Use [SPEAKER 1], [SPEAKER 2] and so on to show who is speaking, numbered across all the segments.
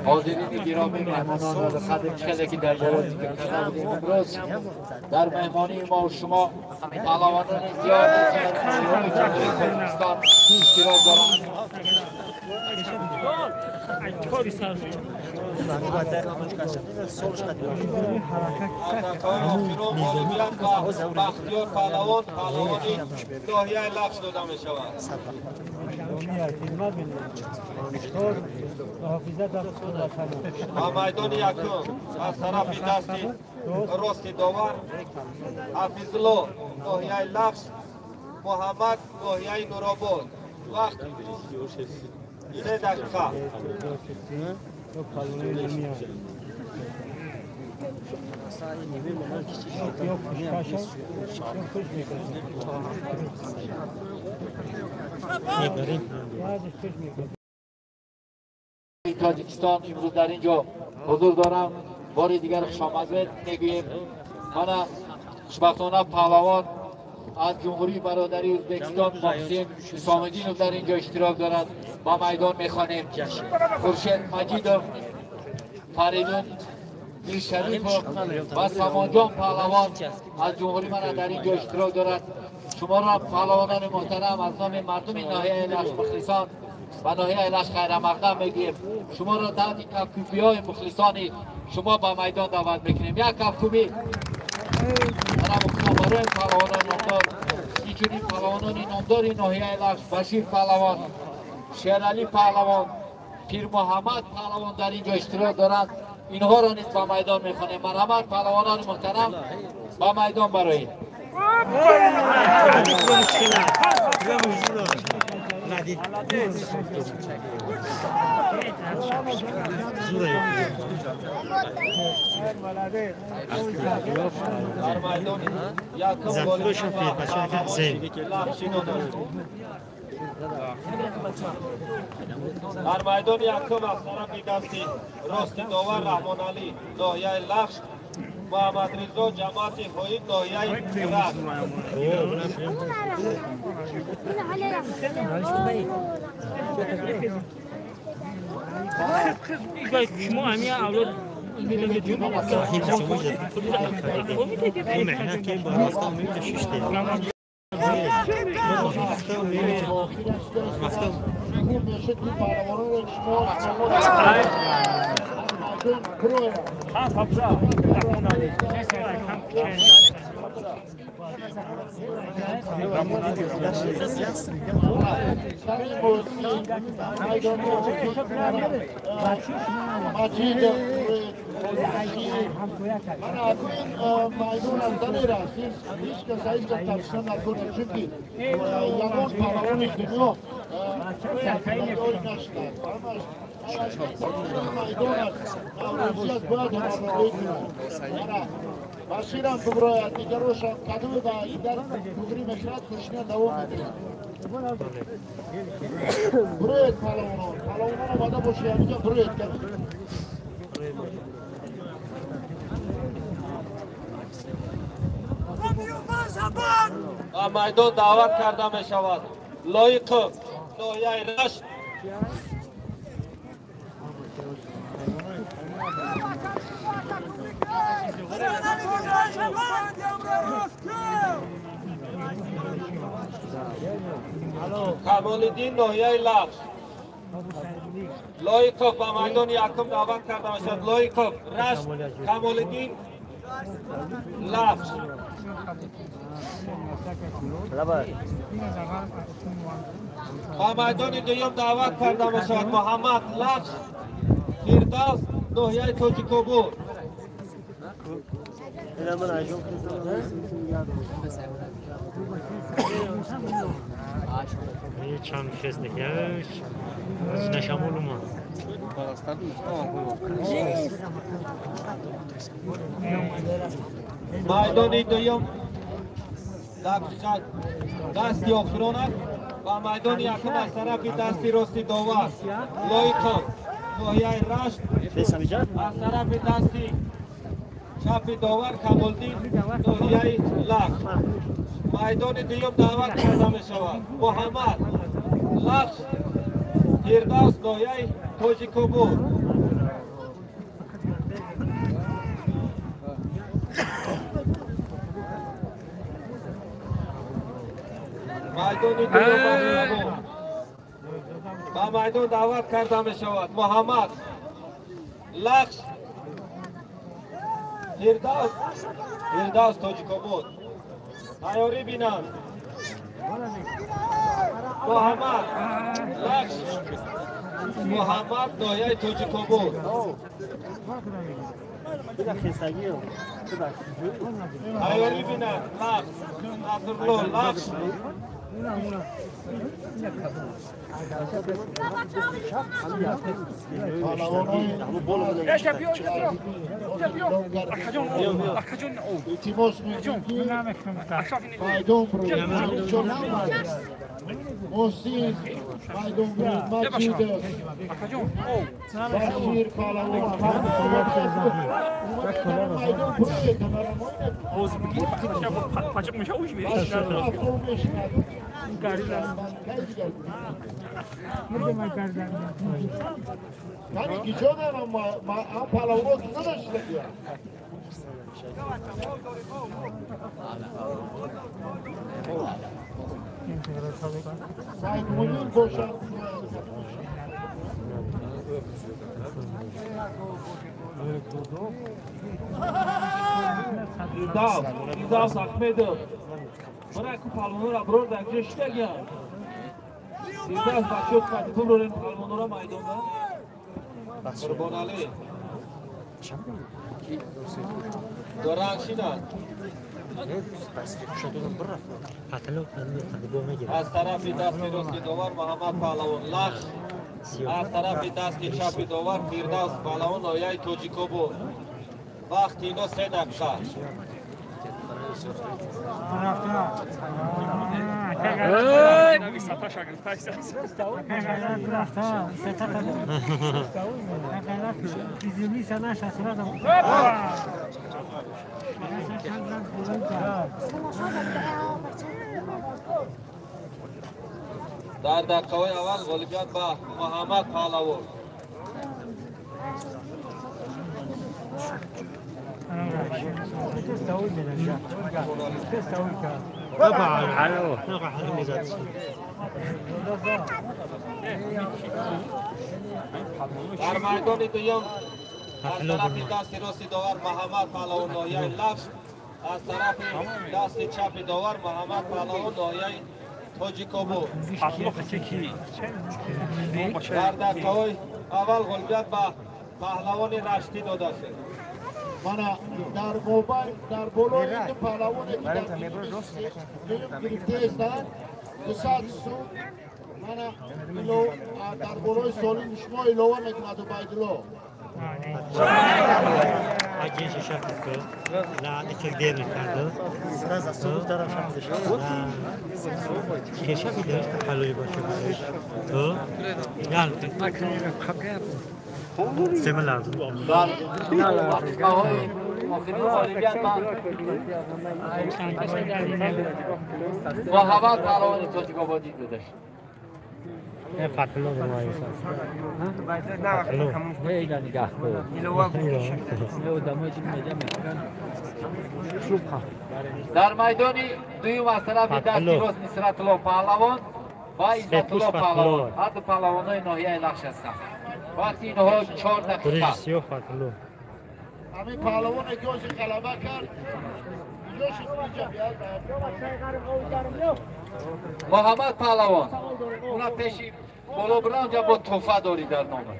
[SPEAKER 1] حاضرین گرامی، مهمانان را قدر خیلی که در بالا ذکر کرده بودیم، امروز در مهمانی ما و شما پهلوانان زیاد از جمهوری تاجیکستان اشتراک دارند.
[SPEAKER 2] بختیار پهلوان، پهلوانی ناحیه لخش داده می شود. با میدان یکم از طرف دستی راست داور حفیظ‌الله ناحیه لخش، محمد ناحیه نورآباد. وقت 3 دقیقه.
[SPEAKER 1] تاجیکستان امروز در اینجا حضور دارم. بار دیگر خوش آمدید میگوییم. من خوشبختانه پهلوان از جمهوری برادری ازبکستان محسن حسام‌الدینов در اینجا اشتراک دارد. با میدان میخوانیم خورشید مجیدов، فریدون میرشریفов و سامانجان پهلوان از جمهوری من در اینجا اشتراک دارد. شما را پهلوانان محترم از نام مردم ناحیه لخش مخلصان و ناحیه لخش خیر مقدم میگیم. شما را تحت کفکوبی های مخلصان شما به میدان دعوت میکنیم. یک کفکوبی برای پهلوانان نامدار، اینچنین پهلوانان نامدار ناحیه لخش، بشیر پهلوان، شیرعلی پهلوان، پیر محمد پهلوان در اینجا اشتراک دارند. اینها را نیز به میدان میخوانیم. مرحمت پهلوانان محترم به میدان برایید.
[SPEAKER 2] در میدان یکم در میدان یکم از طرف دستی راست داور رحمان علی ناحیه لخش، محمد رضا جماعت خویی ناحیه رشت.
[SPEAKER 3] بشیرم ببراید دیگروشم کدوم با در دوغری مشرد کشنه دوام میکنید. بروید پهلوانان، پهلوانان آماده باشید، اینجا بروید کنید.
[SPEAKER 2] و میدان دعوت کرده می شود لایق ناحیه رشت، کمال‌الدین ناحیه لخش. لایقов به میدان یکم دعوت کرده می شود. لایقов رشت، کمال‌الدین لخش. به میدان دوم دعوت کرده می شود محمد لخش، فردوس ناحیه تاجیک‌آباد.
[SPEAKER 4] چند کس دیگه نشامولوما.
[SPEAKER 2] میدان دوم Дақиқа дасти охирон аст ва майдони якум аз тарафи дасти рости довар Лоиқов ноҳияи Рашт, аз тарафи дасти чапи довар Камолдин ноҳияи Лахш. Майдони дуюм даъват карда мешавад Муҳаммад Лахш, Фирдавс ноҳияи Тоҷикобод. Майдони дуюм ба майдон даъват карда мешавад Муҳаммад Лахш, Фирдавс Тоҷикобод. Тайёрӣ бинанд. Муҳаммад Лахш, Муҳаммад ноҳияи Тоҷикобод. Тайёрӣ бинанд. Лахш, Насрулло Лахш.
[SPEAKER 3] Илтимос мекунем ки майдон Муҳсин майдон Маҷидов Башир Палавон майдон یعنی کجا دارم ما پهلوان که نداشته بیا سعید منیر باشد.
[SPEAKER 2] Фирдавс Ахмедов мана ку палвонора бирор дар ҷо шидагиям. Фирдавс бачаҳо қати биброрем палвонора майдонда. Қурбоналӣ доранд шинанд. Аз тарафи дасти рости довар Муҳаммад Паҳлавон Лахш, аз тарафи дасти чапи довар Фирдавс Паҳлавон ноҳияи Тоҷикобод. Вақти ино 3 дақиқа. Дар дақиқаҳои аввал ғолибият ба Муҳаммад Паҳлавон. Дар майдони дуюм аз тарафи дасти рости довар Муҳаммад Паҳлавон ноҳияи Лахш, аз тарафи дасти чапи довар Муҳаммад Паҳлавон ноҳияи Тоҷикобод. Дар дақиқаҳои аввал ғолибият ба паҳлавони Раштӣ дода шуд.
[SPEAKER 3] Мана дар мобайн дар болои ду паҳлавоне ки дар дуюм гирифтаестанд 200 сум мана дар болои солими шумо илова мекунад Убайдулло.
[SPEAKER 1] در دقیقه‌های آخری غالبیت به محمد پهلوان تاجیک‌آبادی داده شد. در майдони дуюм аз тарафи дасти рост Нисратулло Паҳлавон ва Иззатулло Паҳлавон, ҳар ду паҳлавонҳои ноҳияи Лахш ҳастанд. Вақти инҳо 4 дақиқа.
[SPEAKER 3] Ҳамин паҳлавоне ки ҳозир ғалаба кард куҷо шуд?
[SPEAKER 1] Муҳаммад Паҳлавон уна пеши боло бурда, онҷа бо тӯҳфа дорӣ дар номат.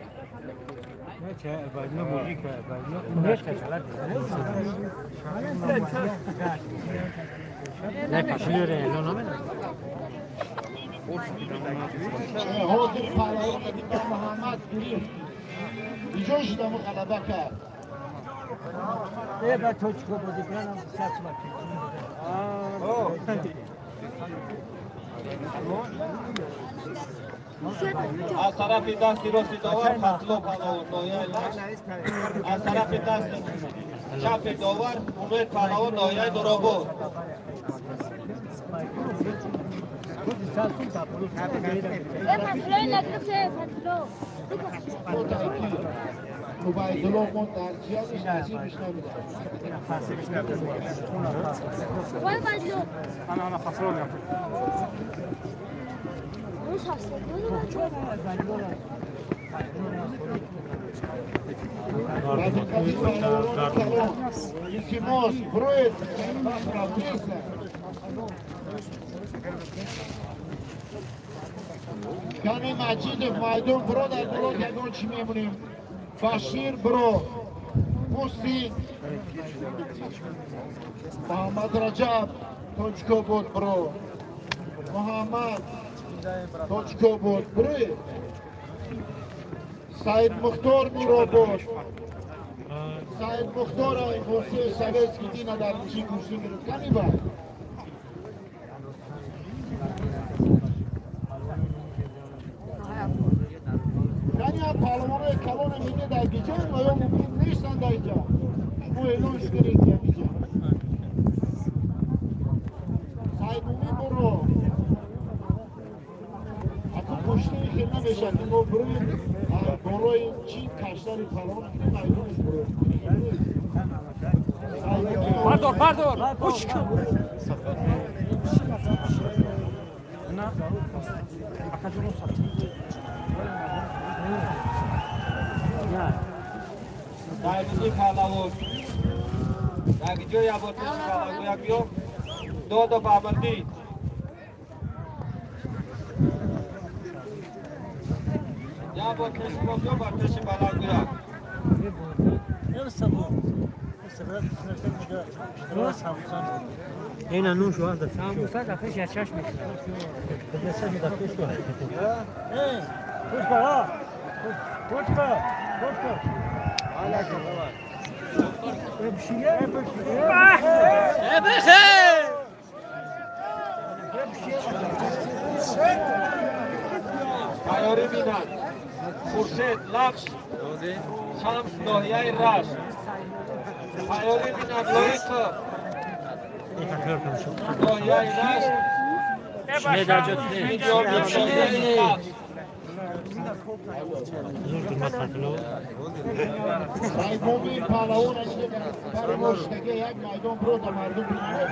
[SPEAKER 3] ҳозир паҳлавоне ки ба Муҳаммад гирифт куҷо шудаму ғалаба кард?
[SPEAKER 2] Аз тарафи дасти рости довар Фатло паҳлавон ноҳияи Лахш, аз тарафи дасти чапи довар Умед паҳлавон ноҳияи Нуробод.
[SPEAKER 3] Убайдулло мо дар ҷиҳатиш насибиш намедад. Илтимос, бироед, нест. Кани Маҷидов майдон биро, дар боло ягон чӣ мемонем. Башир биро, Муси Муҳаммад Раҷаб Тоҷикобод биро, Муҳаммад Тоҷикобод бироед, Саид Мухтор Нуробод, Саид Мухтор Муси Советский дина дар чӣ курсӣ гирифт. Кани ба яъне паҳлавонои калоне мегӯяд дар гиҷа ва ё мумкин нестанд дар инҷа. Шумо эълон кунед инҷа. Саид Мумин буро. Аку пуштии хел намешавад ки мо бироем болои чӣ каштани паҳлавон кунем, майдонаш бироем.
[SPEAKER 5] Бардор, бардор! Уч!
[SPEAKER 2] Саидуддин паҳлавон дар ҷои абор пеши паҳлавон биё, додо ба амалдӣ. Як бор пеши мо биё, бар пеши баландгӯяк.
[SPEAKER 4] Ина нун шуад да.
[SPEAKER 5] Самбуса да пеш я чашм.
[SPEAKER 4] Точка, точка.
[SPEAKER 2] Тайёрӣ бинад Хуршед Лахш, Шамс ноҳияи Рашт. Тайёрӣ бинад Лоиқов ноҳияи Рашт, ноҳияи Лахш.
[SPEAKER 3] Саид Мумин паҳлавон барои мо шудаги як майдон биро да мардум бинад.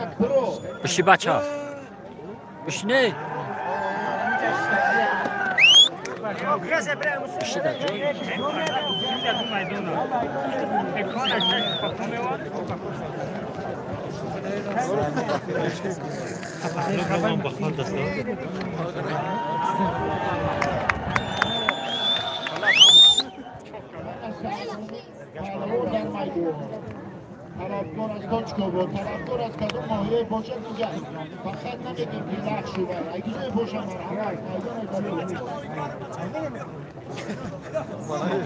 [SPEAKER 3] Як биро.
[SPEAKER 1] Биши бача. Бишне. Биши дар ҷой.
[SPEAKER 3] Паҳлавон дар майдон. Талабкор аз Тоҷикобод, талабкор аз кадом ноҳияе бошад инҷа. Фақат намегем ки Лахш шува, аги ҷое боша марҳамат, майдон.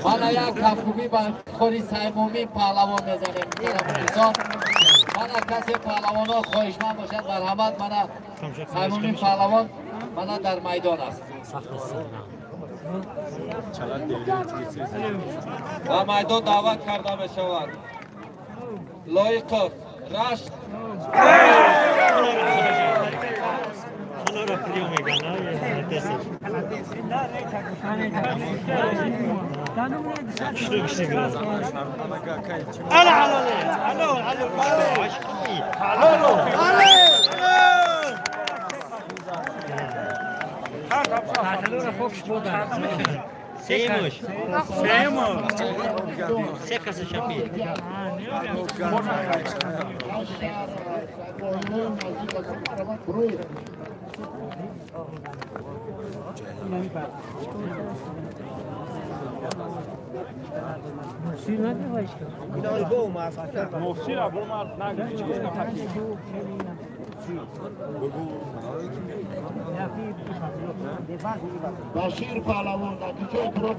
[SPEAKER 1] Мана як кафкӯбӣ ба ифтихори Саид Мумин паҳлавон мезанем. Мухлисон, мана касе паҳлавонҳо хоҳишманд бошад, марҳамат, мана Саид Мумин паҳлавон мана дар майдон аст.
[SPEAKER 2] Ба майдон даъват карда мешавад Лоиқов Рашт.
[SPEAKER 3] Башир паҳлавон натиҷаи биро.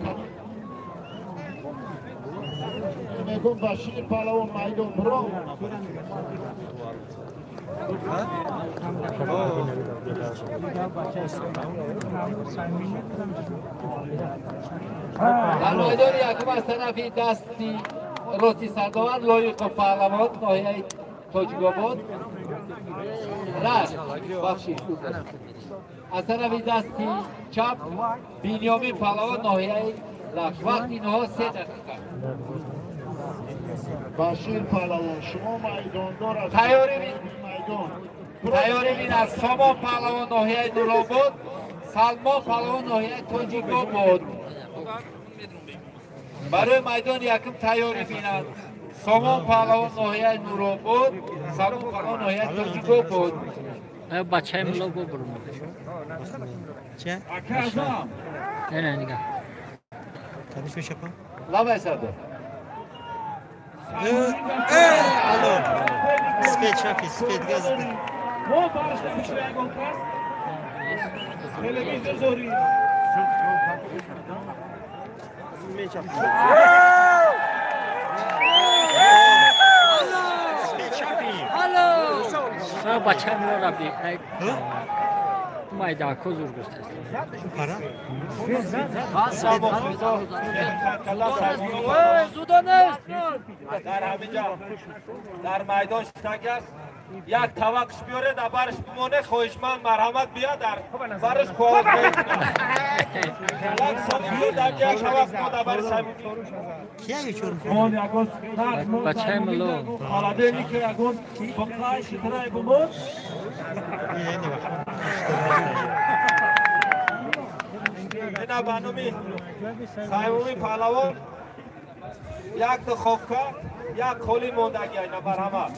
[SPEAKER 3] мегӯм Башир паҳлавон майдон биро.
[SPEAKER 1] Дар майдони якум аз тарафи дасти рости сардовар Лоиқов паҳлавон ноҳияи Тоҷикобод Рашт бахшид. Аз тарафи дасти чап Бинёмин паҳлавон ноҳияи Лахш. Вақти инҳо 3 дақиқа.
[SPEAKER 3] Башир паҳлавон шумо майдондор ҳастед.
[SPEAKER 1] Тайёрӣ бинад Сомон паҳлавон ноҳияи Нуробод, Салмон паҳлавон ноҳияи Тоҷикобод. Барои майдони якум тайёрӣ бинад Сомон паҳлавон ноҳияи Нуробод, Салмон паҳлавон ноҳияи Тоҷикобод.
[SPEAKER 5] Бачаи мулло бубурм.
[SPEAKER 4] Че?
[SPEAKER 5] Не, не, нигоҳ.
[SPEAKER 4] Таниш мешапа?
[SPEAKER 1] Лабай сардор.
[SPEAKER 4] Алло. Сфет шапи, сфет газ.
[SPEAKER 6] Мо барш намешавем кас. Телевизор зори.
[SPEAKER 4] Сфет шапи.
[SPEAKER 5] Алло. Бачаи мулло раби. Майда козур гуфтааст.
[SPEAKER 4] Пара?
[SPEAKER 2] Дар ҳаминҷо дар майдон штак аст. Як тавақш биёред, барш бимоне, хоҳишманд марҳамат бия дар барш қувват як соли дар як тавақ мо дар барш
[SPEAKER 4] Кия чор?
[SPEAKER 5] Бачаи мулло.
[SPEAKER 6] Холодильник ягон боқай шитрай бумон.
[SPEAKER 2] Ина ба номи Саймуми паҳлавон як духовка, як холи мондагӣ ина марҳамат.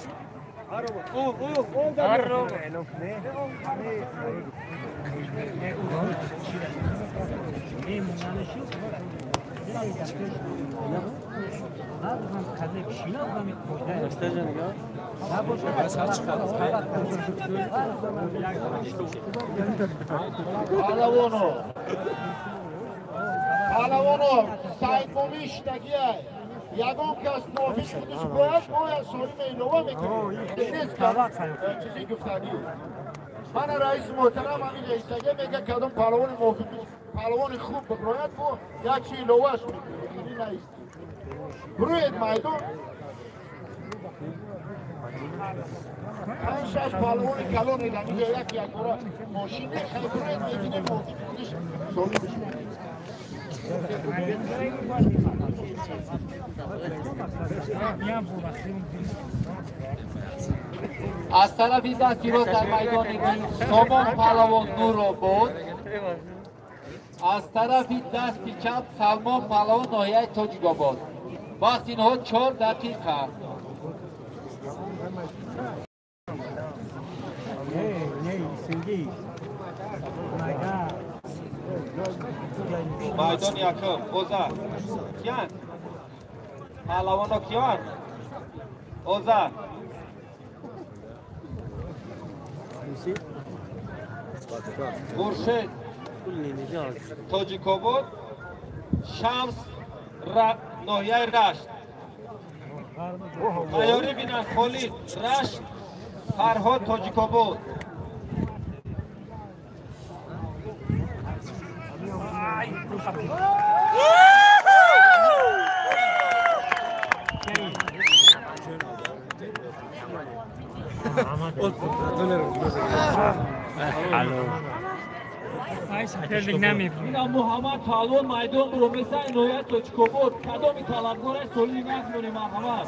[SPEAKER 3] Паҳлавоно паҳлавоно Саидмумин штагия ягон кас мувофиқ худаш бояд мо як солима илова мекунем. Нест чизи гуфтагӣ. Мана раиси муҳтарам ҳамин раисага мега кадом паҳлавони мувофиқ паҳлавони хуб биброяд мо як чи иловааш мекунем. Хеле наисти. Бирӯед майдон. 5-6 паҳлавони калон ҳаминҷо як якбора мошин хеле бирӯед мебинем мувофиқи худаш солим бишавад.
[SPEAKER 1] Аз тарафи дасти рост дар майдони Сомон паҳлавон Нуробод, аз тарафи дасти чап Салмон паҳлавон ноҳияи Тоҷикобод. Вақти инҳо 4 дақиқа.
[SPEAKER 2] Майдони якум Озар киян? Паҳлавоно киян? Озар Хуршед Тоҷикобод, Шамс ноҳияи Рашт. Тайёрӣ бинанд Холид Рашт, Фарҳод Тоҷикобод.
[SPEAKER 6] Ина Муҳаммад паҳлавон майдон биро месан ноҳияи Тоҷикобод. Кадоми талабгор аст солими назмони марҳамат.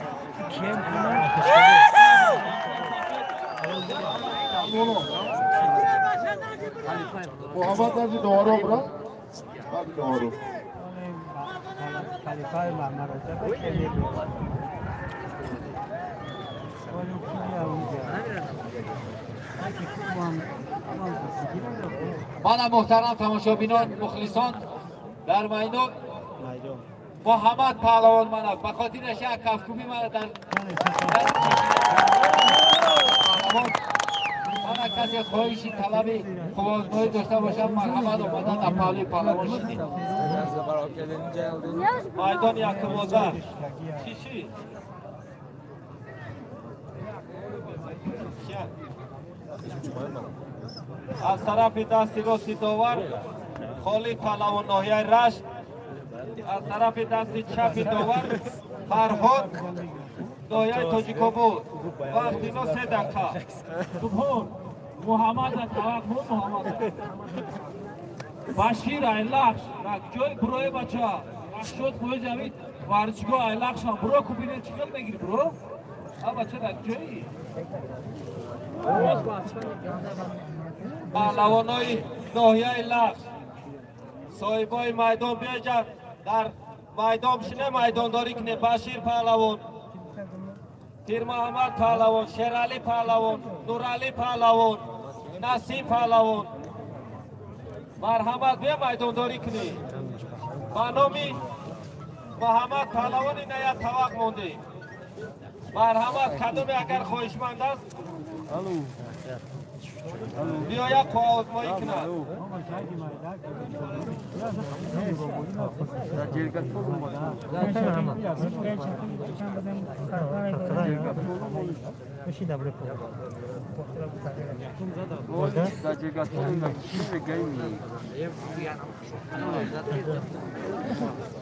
[SPEAKER 3] Муҳаммад нази доваро бира. Нази доваро.
[SPEAKER 1] Мана муҳтарам тамошобинон, мухлисон дар майдон Муҳаммад паҳлавон мана ба хотираш як кафкӯбӣ мана дар паҳлавон мана касе хоҳиши талаби хувозмоӣ дошта бошад марҳамат омада дар паҳлӯи паҳлавон шидед.
[SPEAKER 2] Майдон якумоза. Чӣ? Аз тарафи дасти рости довар Холид паҳлавон ноҳияи Рашт, аз тарафи дасти чапи довар Фарҳод ноҳияи Тоҷикобод. Вақти ино 3 дақиқа.
[SPEAKER 6] Субҳон Муҳаммад тавақ Муҳаммад. Башир Айлахш, ҷой бурои бача. Рашод фоиз ҳамин варзишгоҳ Айлахшам буро кубине чӣ хел мегири буро? А бача дар ҷои?
[SPEAKER 2] Паҳлавонои ноҳияи Лахш соҳибои майдон биёҷад, дар майдон бишине, майдондорӣ куне. Башир паҳлавон, Пирмуҳаммад паҳлавон, Шералӣ паҳлавон, Нуралӣ паҳлавон, Насиб паҳлавон, марҳамат бия майдондорӣ кунӣ. Ба номи Муҳаммад паҳлавон ина як тавақ мондем. Марҳамат, кадоме агар хоҳишманд аст биёяд қувваозмоӣ кунад.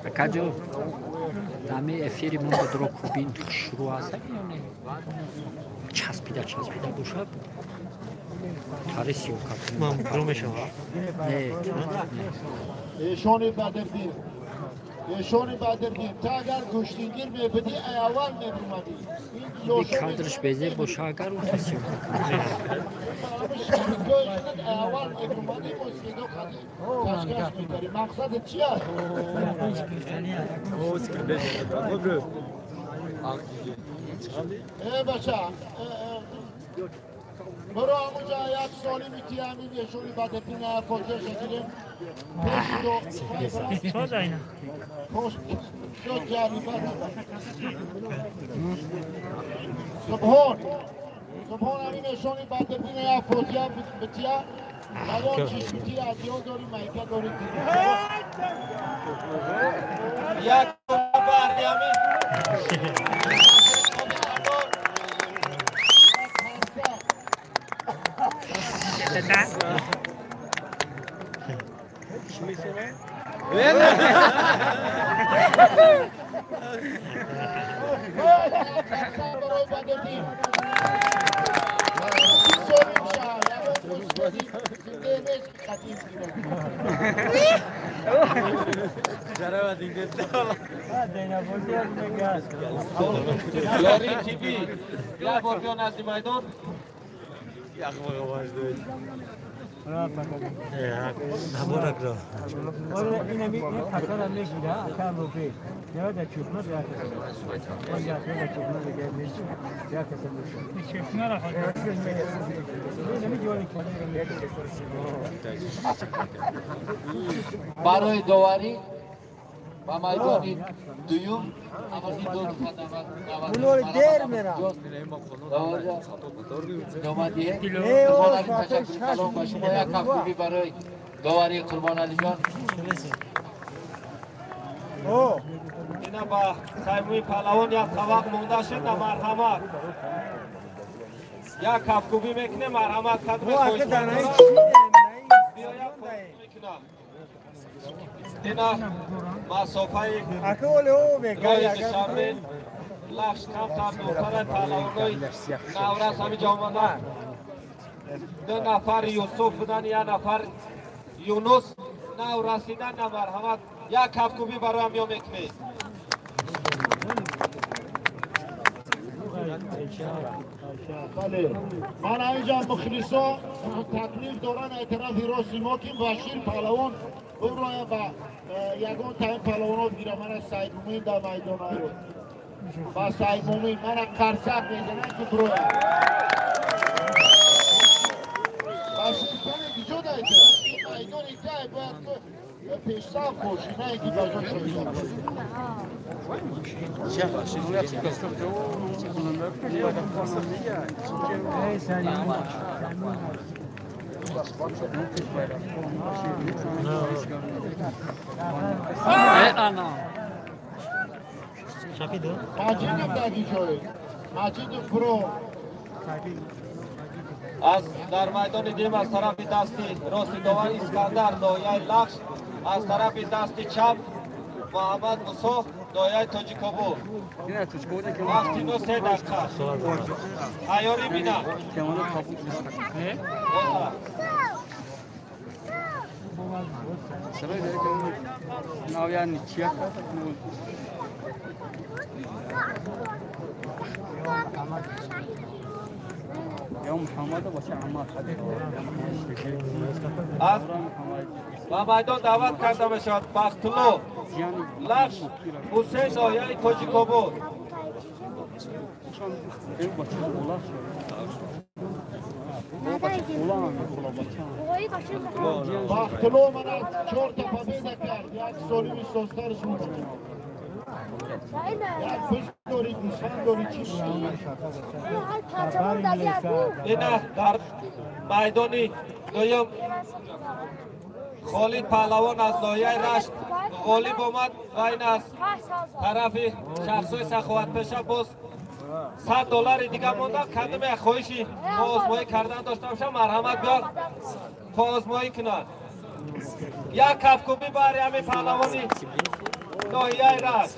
[SPEAKER 5] Акаҷо, дами эфири мо дро кубин шурӯъ аст, часпида часпида бошад, тари сиёка
[SPEAKER 4] ман бро мешавад.
[SPEAKER 5] Не,
[SPEAKER 3] эшони Бадрдин, эшони Бадрдин, та агар гӯштингир мебудӣ, аввал мебумадӣ.
[SPEAKER 5] Кадрш безе боша, агар ута сиёка
[SPEAKER 3] аввал мебумадӣ, мо сидо қади кашкаш мекардӣ. Мақсадат чи аст? Э бача, برو همونجا یک سالی میتی همین یشونی بدبین فاجعه شکلیم شد جریبت. سبحان سبحان همین یشونی بدبین یک فاجعه بتیا الان چیز میتی ادیان داری میکه داری
[SPEAKER 2] یک باری همین یاری تیوی یک بار بیا نزدی میدان.
[SPEAKER 1] Барои доварӣ ба майдони дуюм омадиҳед. Қурбоналӣ, ташаккури калом ба шумо. Як кафкӯбӣ барои доварии Қурбоналиҷон.
[SPEAKER 2] Ина ба саймӯи паҳлавон як тавақ монда шуд, на марҳамат. Як кафкӯбӣ мекунем, марҳамат кадме биёяд мекунам. Ина масофаи роҳи Душанбе Лахш камтар дуртара, паҳлавонои наврас ҳамиҷа омаданд. 2 нафар Юсуф будан, 1 нафар Юнус нав расидан, на марҳамат як кафкӯбӣ бароям ё мекунед.
[SPEAKER 3] Бале, ман ҳаминҷа мухлисо таклиф доранд аз тарафи рости мо ки Башир паҳлавон буброя ба ягон таим паҳлавонот гира. Мана Сайдмумин дар майдон аё ба Сайдмумин мана қарсак мезананд ки буроя. Башир кане киҷо дайта? Ин майдони тай бояд пешсаф бошӣ, на ин ки ба ҷо шоида бошӣ. Маҷидов дар ҷой. Маҷидов бро.
[SPEAKER 2] Аз дар майдони дуюм аз тарафи дасти рости довар Искандар ноҳияи Лахш, аз тарафи дасти чап Муҳаммад Мусо ноҳияи Тоҷикобод. Вақти но 3 дақиқа. Тайёрӣ бинад. Аз ба майдон даъват карда мешавад Бахтулло Лахш Ҳусейн ноҳияи Тоҷикобод.
[SPEAKER 3] Бахтулло мана 4 та победа кард, як солими созтарш буд. Як пушт дори, гӯсфанд дори, чӣ?
[SPEAKER 2] Ина дар майдони дуюм Холид паҳлавон аз ноҳияи Рашт ғолиб омад ва ин аз тарафи шахсҳои саховатпеша боз $100 дига монда. Кадоме хоҳиши поозмоӣ кардан дошта боша, марҳамат биёр поозмоӣ кунад. Як кафкӯбӣ баҳри ҳамин паҳлавони ноҳияи Рашт.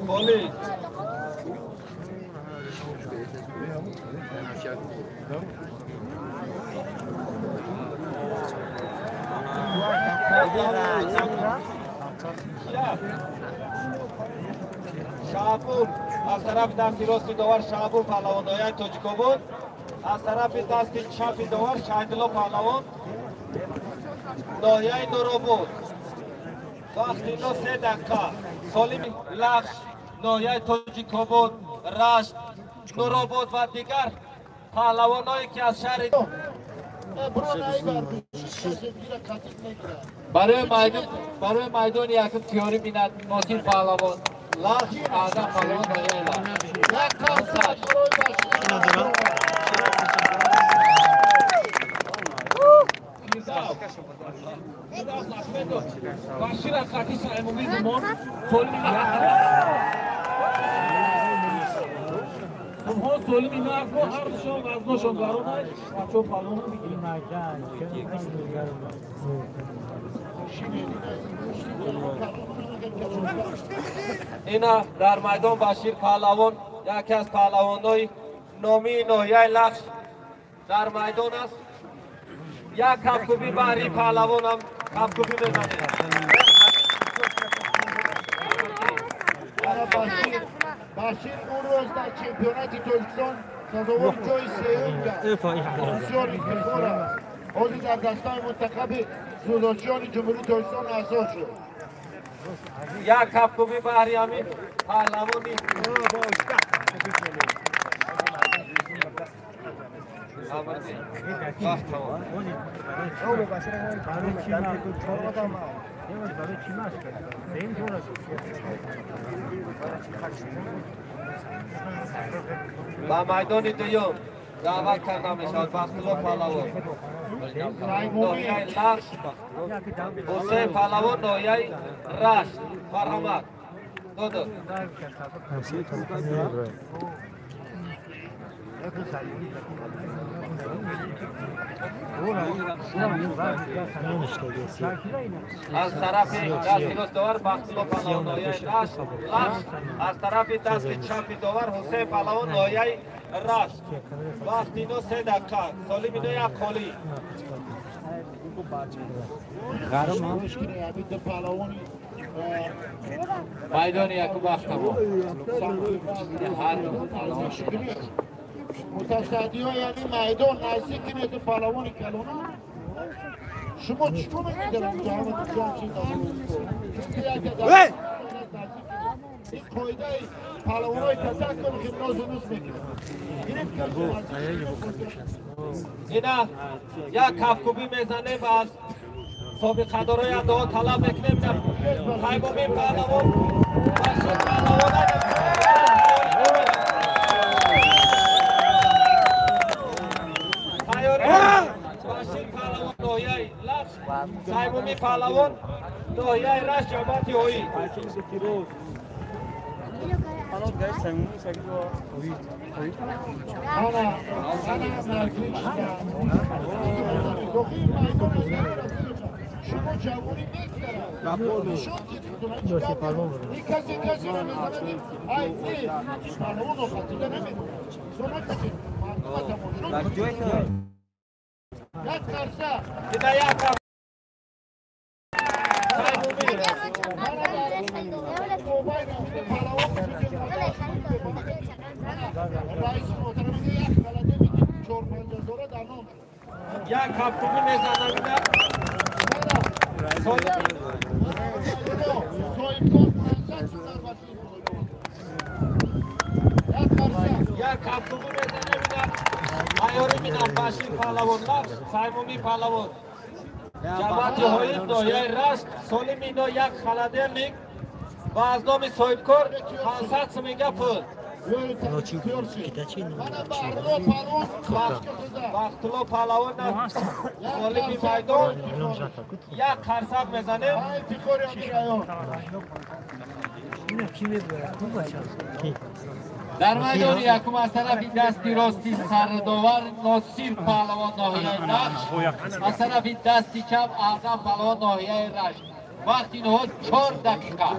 [SPEAKER 2] Холид Шаҳбур аз тарафи дасти рости довар Шаҳбур паҳлавон ноҳияи Тоҷикобод, аз тарафи дасти чапи довар Шаҳидулло паҳлавон ноҳияи Нуробод. Вақти но 3 дақиқа. Солими Лахш ноҳияи Тоҷикобод, Рашт, Нуробод ва дигар паҳлавоное ки аз шаҳри
[SPEAKER 1] барои майдони якум тиёрӣ бинад Носир паҳлавон Лахш, Аъзам паҳлавон ноҳияи Лахш.
[SPEAKER 3] Як қарсак барои Башир.
[SPEAKER 6] Башир аз хати Саимумид Умон солими Онҳо солими нағзмо ҳар душон вазношон гаронай бачаҳо паҳлавон мегиранд.
[SPEAKER 2] Ина дар майдон Башир паҳлавон, яке аз паҳлавонҳои номии ноҳияи Лахш дар майдон аст. Як кафкӯбӣ баҳри паҳлавонам кафкӯбӣ мезанем.
[SPEAKER 3] Башир он рӯз дар чемпионати Тоҷикистон сазовори ҷои сеюм кард. Бисёр ифтихор аст. Ҳозир дар дастаи мунтахаби зудочиёни Ҷумҳурии Тоҷикистон аъзо шуд.
[SPEAKER 2] Як кафкӯбӣ баҳри ҳамин паҳлавони ба майдони дуюм даъват карда мешавад Бахтулло паҳлавон ноҳияи Лахш, Ҳусейн паҳлавон ноҳияи Рашт. Марҳамат додо. Аз тарафи дасти рост довар Бахтулло паҳлавон ноҳияи Лахш, аз тарафи дасти чапи довар Ҳусейн паҳлавон ноҳияи Рашт. Вақти ино 3 дақиқа. Солим ино як холӣ.
[SPEAKER 1] Майдони якум вақт тамом. Ҳар ду паҳлавон.
[SPEAKER 3] Мутасаддиҳои ҳамин майдон наздик кинед паҳлавони калона. Шумо чӣ кор мекунед? Ин қоидаи паҳлавонҳои касак кун ки нозу нус мекунад.
[SPEAKER 2] Ина як кафкӯбӣ мезанем ва аз собиқадорои адоҳо талаб мекунем. Саймумин паҳлавон Башир паҳлавон Башир паҳлавон ноҳияи Лахш, Саймумин паҳлавон ноҳияи Рашт, ҷамоати Ҳоӣ.
[SPEAKER 3] Шумо ҷавонӣ мегзарад. Нишон дид касе касеро мезанад. Ай не, паҳлавонро хатида намемонад. Шумо накунед, мардума тамошо мекунад. Як қарса.
[SPEAKER 2] Ина як як кафкӯбӣ мезанам. Ина як кафкӯбӣ мезанем. Ина айёрӣ минам Башир паҳлавон Лахш, Саймумин паҳлавон ҷамоати Ҳоид ноҳияи Рашт. Солим ино як холодильник ва аз номи соҳибкор 500 сумига пул. Бахтулло паҳлавон ғолиби майдон. Як қарсак мезанем.
[SPEAKER 1] Дар майдони якум аз тарафи дасти рости сардовар Носир паҳлавон ноҳияи Лахш, аз тарафи дасти чап Аъзам паҳлавон ноҳияи Рашт. Вақти инҳо 4 дақиқа.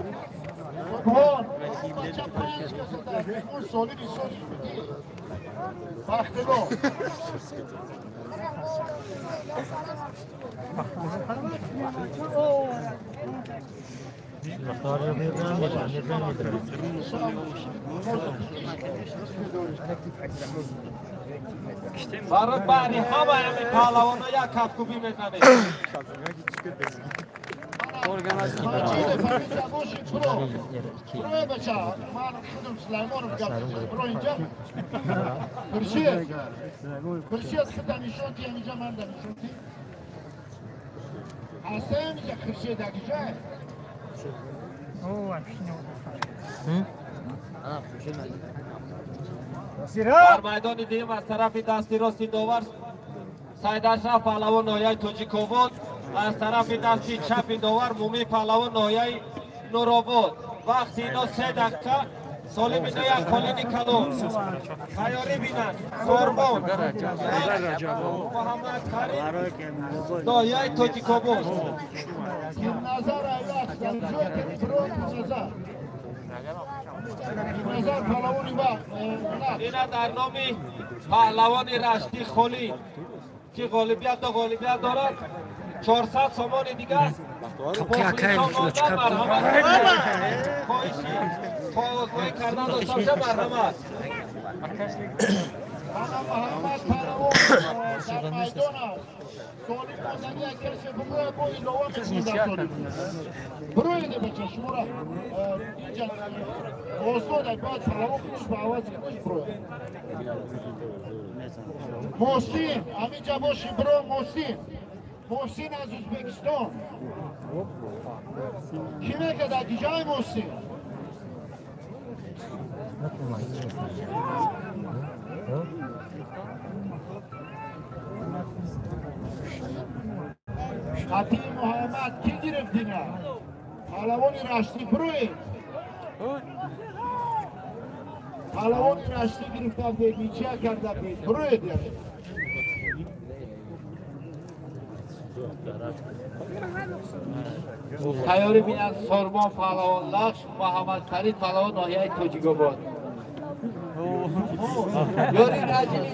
[SPEAKER 2] Барои баҳри ҳамаи ҳамин паҳлавонҳо як кафкӯбӣ мезанем. Дар майдони дуюм аз тарафи дасти рости довар Сайдашраф паҳлавон ноҳияи Тоҷикобод, аз тарафи дасти чапи довар Мумин паҳлавон ноҳияи Нуробод. Вақти ино 3 дақиқа. Солим ино як қолини калон. Тайёрӣ бинанд. Сорбон Муҳаммад Карим ноҳияи Тоҷикобод. Ина дар номи паҳлавони Раштӣ Холид ки ғолибият дорад 400 сомони дигар хоҳиши овозбоӣ кардан дошта боша, марҳамат.
[SPEAKER 3] Муҳсин, ҳаминҷа боши бро, Муҳсин. Муҳсин аз Ӯзбекистон. Кӣ мекард ҷои Муҳсин? Қатии Муҳаммад кӣ гирифт ина? Паҳлавони Раштӣ броед. Паҳлавони Раштӣ гирифта буд, ничья карда буд. Броед яъне.
[SPEAKER 1] Тайёрӣ бинанд Сорбон паҳлавон Лахш, Муҳаммад Фарид паҳлавон ноҳияи Тоҷикобод. Ёри раҷили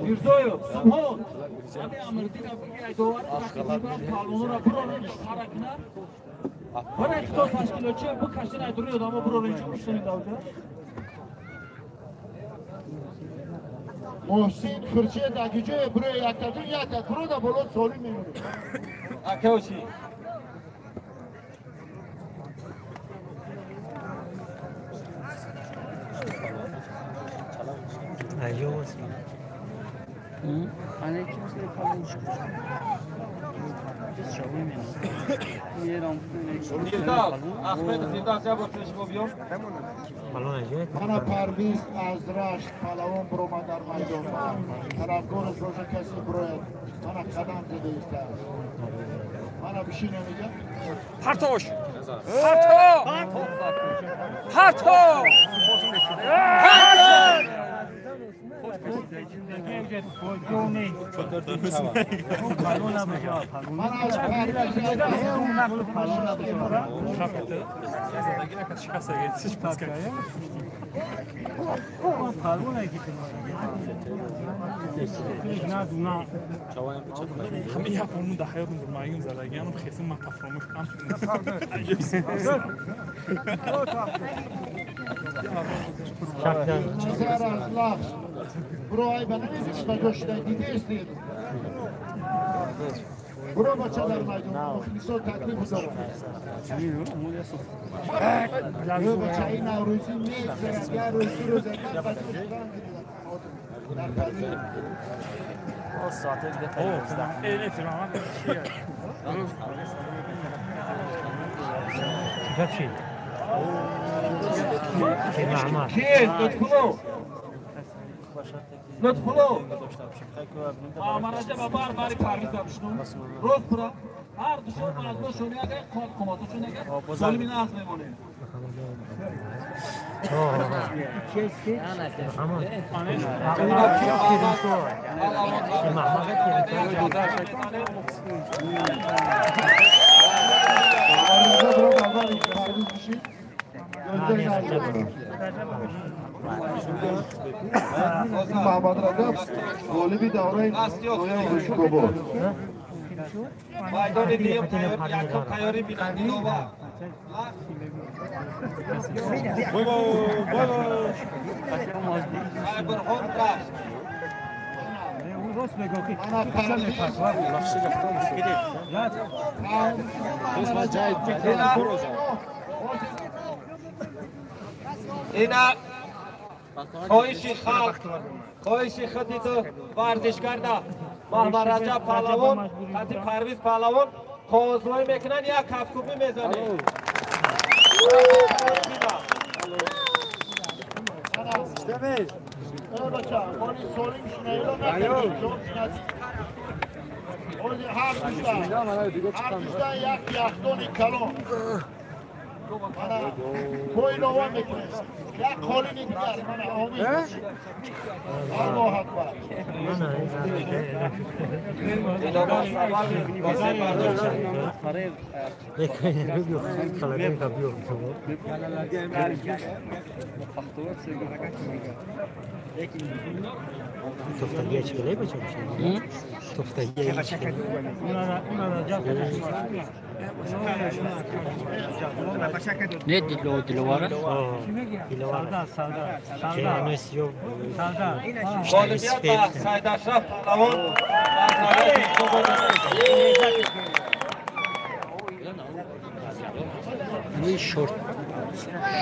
[SPEAKER 6] Мирзоев, Субҳон, ҳамин Амирдин бигирай довар, паҳлавонро бироранд, пара кунанд. Мана хто ташкилотчи бикашин ай дуруни одамо бурорен чӣ муштани давда?
[SPEAKER 3] Муҳсин Хуршед акиҷое бурои яктатун якта бурода боло солим мемонед.
[SPEAKER 2] Акаоши.
[SPEAKER 3] Мана Парвиз аз Рашт палавон биромад дар майдон. Тарафгораш боша касе бирояд. Мана қадам зада истааст. Мана бишина мегам.
[SPEAKER 7] Партош! Парто! Парто! Парто!
[SPEAKER 3] Бро, ай ба намедиш ба ҷо шуда дидестед. Бро бача дар майдон мухлисо таклиф доранд. Бро бача ин наврӯзӣ мегзарад, як рӯз ду рӯз як ба ҷо шудан дар палӣ.
[SPEAKER 2] Кист? Лутфулло. Лутфулло.
[SPEAKER 6] Маҳмараҷаб бар бари Парвиз бишну. Рост пура. Ҳар душон мазбушон яга қомат қоматушон яга солими нағз мемонем.
[SPEAKER 3] Муҳаммад Раҷаб ғолиби давраи нояи Тоҷикобод.
[SPEAKER 2] Майдони дуюм якум тайёрӣ бинанд Диловар. Айбурҳон Рашт. Ина хоҳиши халқ, хоҳиши худи ту варзишгарда Маҳмад Раҷаб паҳлавон хати Парвиз паҳлавон қоғозлоӣ мекунанд, як кафкӯбӣ мезанем.
[SPEAKER 3] Ҳар як яхдони калон бо илова мекунем. Як қолини дигар мана омин. Аллоҳ акбар.
[SPEAKER 5] Ne Dilovara?
[SPEAKER 4] Dilovara.
[SPEAKER 2] Ғолибият ба Сайдашраф паҳлавон аз ноҳияи Тоҷикобод.
[SPEAKER 5] Шорт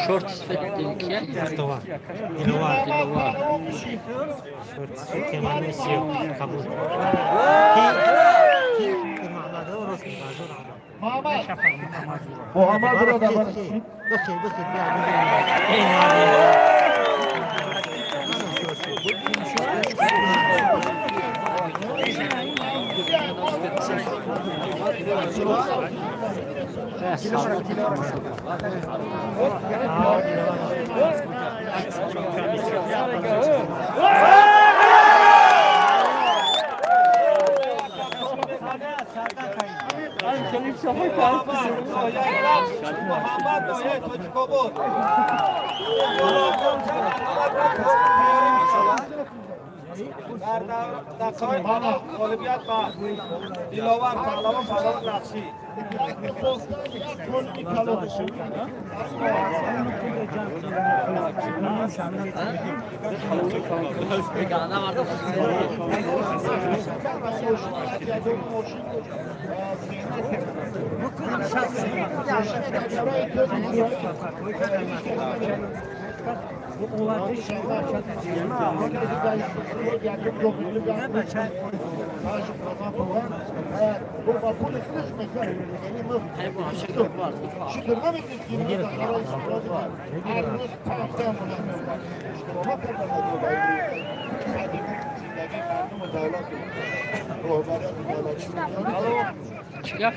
[SPEAKER 5] шорт сфет кия?
[SPEAKER 4] Диловар.
[SPEAKER 5] Диловар.
[SPEAKER 4] Шорт сфет кеманесио кабул.
[SPEAKER 3] Муҳаммад ро дар
[SPEAKER 2] Муҳаммад ноҳияи Тоҷикобод. Дар дақиқаҳои аввал ғолибият ба Диловар паҳлавон паҳлавон Лахшӣ.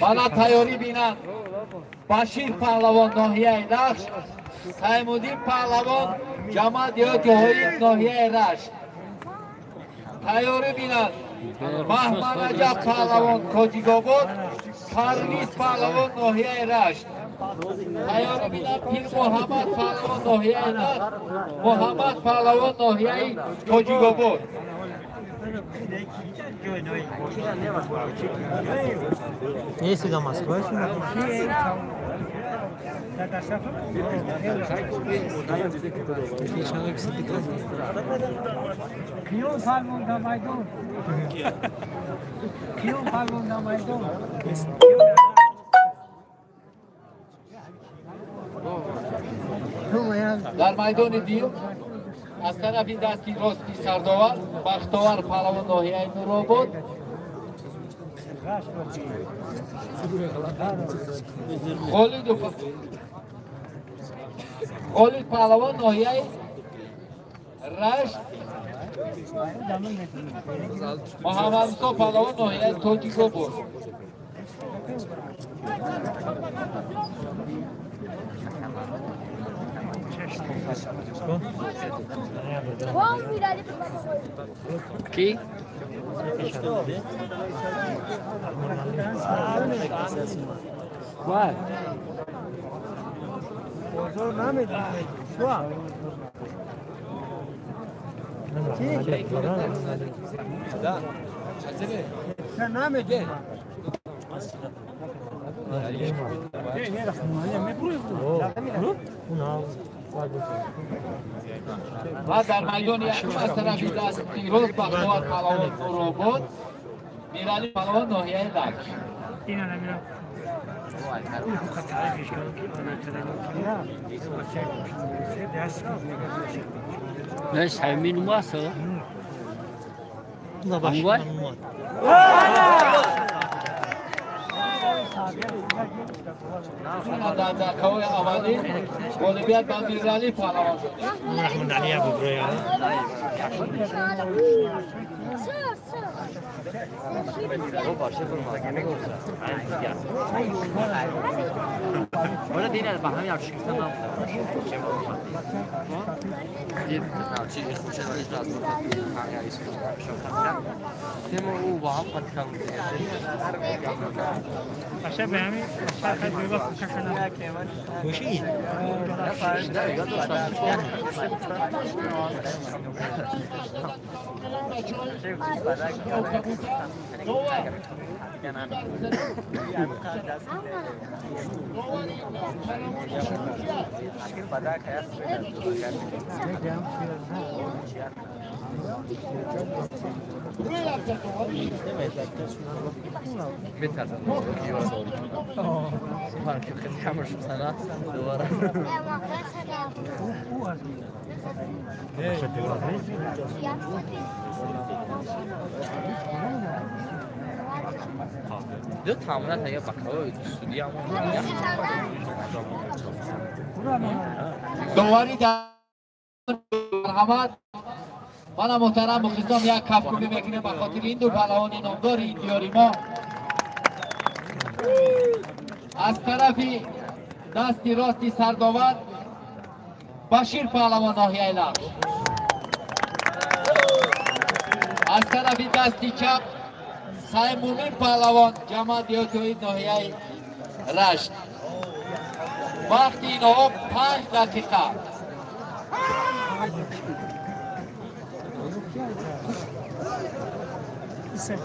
[SPEAKER 1] Мана тайёрӣ бинанд. Башир паҳлавон ноҳияи Лахш, Саймуддин паҳлавон ҷамоат деҳоти Ҳоид ноҳияи Рашт. Тайёрӣ бинанд. Маҳмад Раҷаб паҳлавон Тоҷикобод, Парвиз паҳлавон ноҳияи Рашт. Тайёрӣ бинанд Пир Муҳаммад паҳлавон ноҳияи Рашт, Муҳаммад паҳлавон ноҳияи Тоҷикобод.
[SPEAKER 4] Есть до Москвы?
[SPEAKER 1] Дар майдони дил аз тарафи дасти рости сардовар Бахтовар паҳлавон ноҳияи Нуробод, Холид паҳлавон ноҳияи Рашт, Муҳаммадмусо паҳлавон ноҳияи Тоҷикобод.
[SPEAKER 5] Ки? Qual?
[SPEAKER 1] Ва дар майдони якум аз тарафи дасти рост Бахтовар паҳлавон Нуробод, Миралӣ паҳлавон ноҳияи Лахш.
[SPEAKER 5] Не, Саймин 왔어. 안 와?
[SPEAKER 1] Дар дақиқаҳои аввалӣ ғолибият ба Миралӣ паҳлавон шуд. Доварӣ марҳамат. Мана муҳтарам мухлисон як кафкӯбӣ мекунем ба хотири ин ду паҳлавони номдори ин диёри мо. Аз тарафи дасти рости сардовар Башир паҳлавон ноҳияи Лахш, аз тарафи дасти чап Саймумин паҳлавон ҷамоат деҳоти Ҳоид ноҳияи Рашт. Вақти инҳо 5 дақиқа.
[SPEAKER 7] Io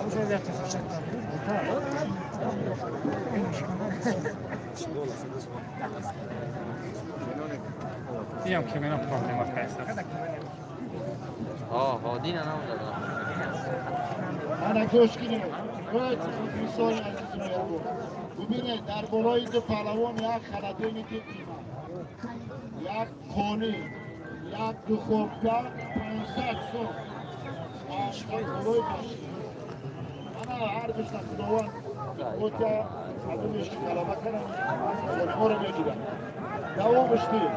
[SPEAKER 7] che meno problema questo.
[SPEAKER 8] Oh, Odina non da.
[SPEAKER 3] Ана гӯш кунед. Мисоли азизи меҳрубон. Бубинед, дар болои ду паҳлавон як халадоники қимат, як қолӣ, як духовка 500 сом. Дар болои машин. Ана ҳар душта худованд ота кадомеш ки ғалаба карданд, золиморо мегиранд. Давомаш тир.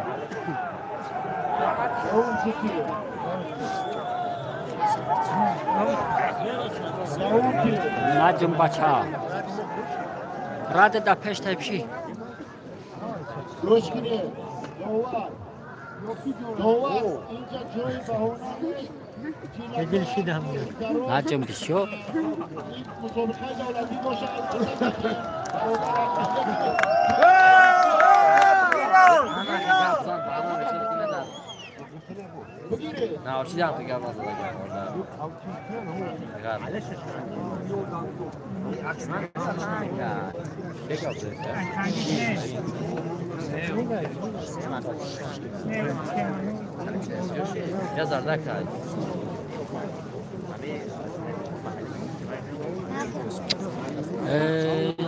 [SPEAKER 3] Давомаш тир.
[SPEAKER 5] Наҷм бача. Рада да пеш тайпши.
[SPEAKER 3] Гӯш кунед. Довар. Довар инҷа ҷои баҳона нест.
[SPEAKER 5] Наҷм бисёр.
[SPEAKER 3] Мусобиқаи давлатӣ бошад.
[SPEAKER 8] نه چیزی هم دیگه باز دیگه. Ya zarda kay.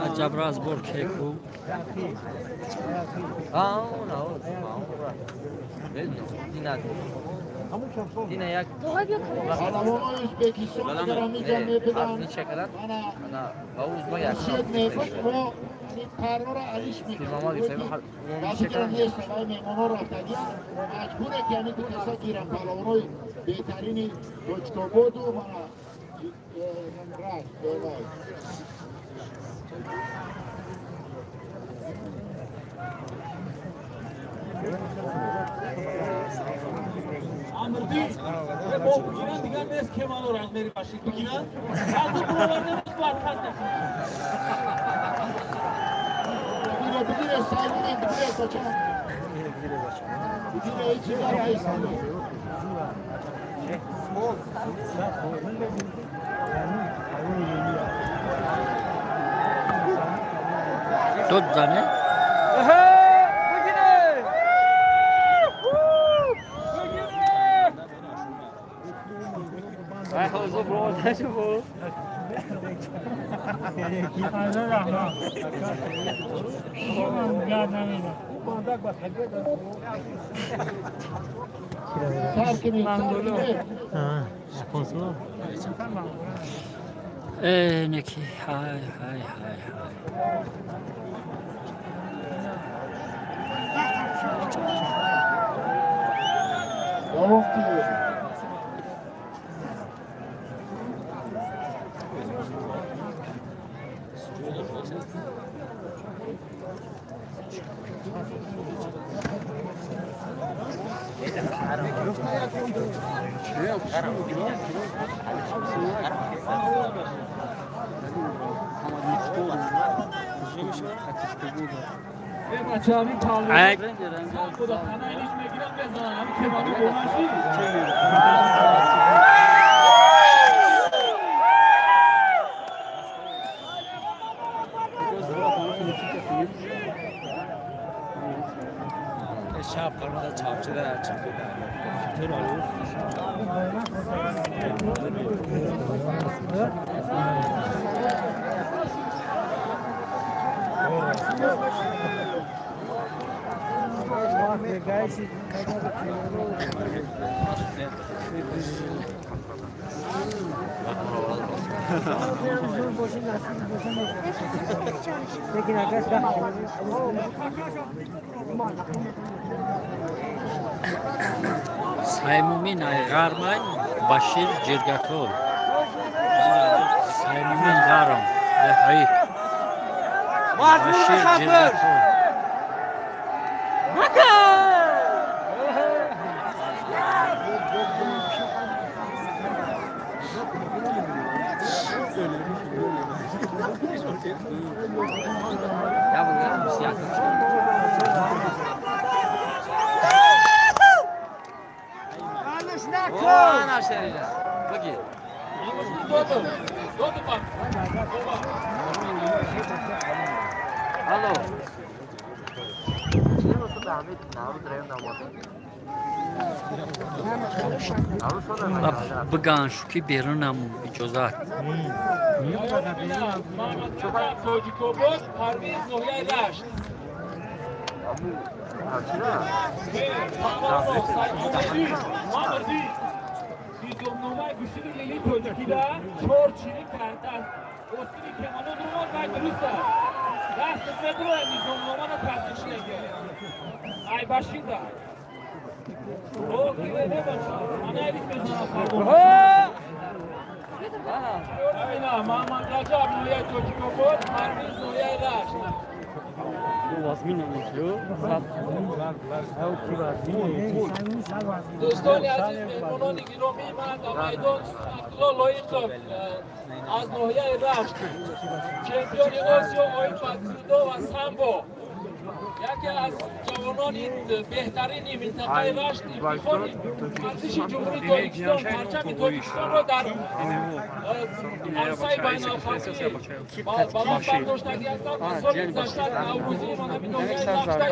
[SPEAKER 5] عجب راز بر کیکو.
[SPEAKER 8] آه نه نه. دینا یک
[SPEAKER 3] پهلوانای ازبکستان اگر همینجا میپدن ما پرها را علیش میکنیم وقتی نیست های مهمان ها رفتگی مجبوره که همین دو کسا گیرن پهلوانای بهترین تاجیک‌آباد و رشت.
[SPEAKER 6] Амрди, бо бигиран дигар нест кеманор аз мери башир бигиран. Аз броварда бояд хат
[SPEAKER 3] Бигире, бигире, саймон, бигире, бача. Бигире, ҳеҷ чиза раис.
[SPEAKER 5] Дод зане? Neki hay hay hay hay. Саймумин Айғармай, Башир Ҷиргатол. Саймумин Ғарм, Деҳӣ. Башир Ҷиргатол.
[SPEAKER 8] Алло.
[SPEAKER 5] Биган шу ки берунам иҷозат.
[SPEAKER 6] Тоҷикобод Парвиз ноҳияи Рашт. Низомномаи гӯштини лили тоҷикида чор чини кардааст. Остини кемано дурмон вай дуруст аст. Даст медурояд низомномаро тасдиқ шудагӣ. Ай башида. Айна Муҳаммад Раҷаб ноҳияи Тоҷикобод, Парвиз ноҳияи Рашт. Дӯстони азиз, меҳмонони гиромӣ, ман дар майдон Абдулло Лоиқов аз ноҳияи Рашт, чемпиони Осиё оид ба дзюдо ва самбо, яке аз ҷавонони беҳтарини минтақаи Рашт, ифтихори варзиши Ҷумҳурии Тоҷикистон, парчами Тоҷикистонро дар арсаи байналхалқӣ баланд бардоштагӣ ҳастанд. Соли гузашта наврӯзии манами ноҳияи Рашта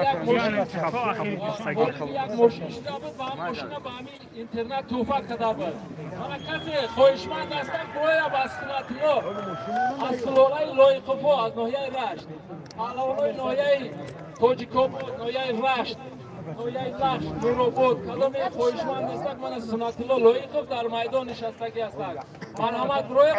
[SPEAKER 6] як мошин шуда буд ва ҳам мошина ба ҳамин интернат тӯҳфа карда буд. Мана касе хоҳишманд ҳастанд, бояд ба Сунатулло аз сулолаи Лоиқовҳо аз ноҳияи Рашт, паҳлавонои ноҳияи Тоҷикобод, ноҳияи Рашт, ноҳияи Лахш, Нуробод, кадоме хоҳишманд ҳастанд, мана Сунатулло Лоиқов дар майдон нишастагӣ ҳастанд. Марҳамат, бирояд.